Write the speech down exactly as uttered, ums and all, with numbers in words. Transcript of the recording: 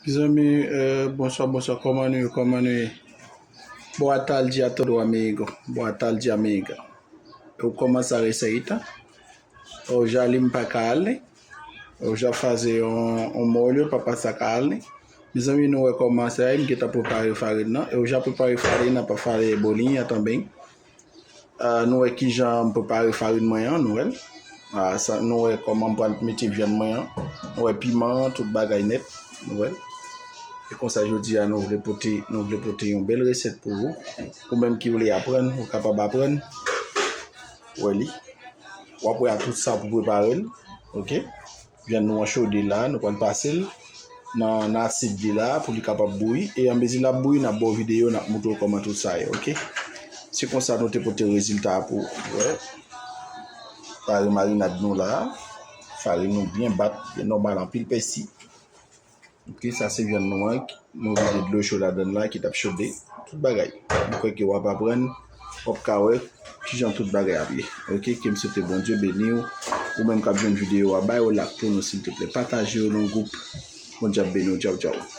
Mezanmi, eh, bonswa, bonswa, kòman nou ye, kòman nou ye? Boa tarde a todo amigo, boa tarde amiga. Eu começo a receita. Eu já limpo a carne. Eu já fazer um, um molho para passar carne. Mezanmi, nou wè kòman sa ye, m gentan prepare farin nan. Eu já prepare farin nan para fazer bolinha também. Ah, nou wè kijan m prepare farin mwen an, nou wè l. Ah, sa, nou wè kòman m pral mete vyann mwen an. Nou wè piman, tout bagay nèt, nou wè l. E konsa jodi a nou vle pote, nou vle pote yon bèl resèt pou ou. Ou menm ki vle aprann, ou kapab aprann. Wè li. W ap wè a tout sa pou prepare l. Oke. Vyann nou an chode la, nou pral pase l nan, nan asid li la pou li kapab bouyi. E anmezi l ap bouyi, n ap ba w videyo, n ap moutre w kòman tout sa ye, oke? Se konsa nou te pote rezilta a pou ou. Wè. Pare marinad nou la. Farin nou byen bat, byen nòmal, anpil pèsi. Oke, sa se vyann nou an. Nou vide dlo cho ladann la ki t ap chode. Tout bagay. M kwè ke w ap aprann, w ap ka wè kijan tout bagay ap ye. Oke, ke m swete Bondye beni w. Ou menm k ap jwenn videyo a, bay yon like pou nou silteplè. Pataje yo nan gwoup. Bondye ap beni w. Tchaw, tchaw.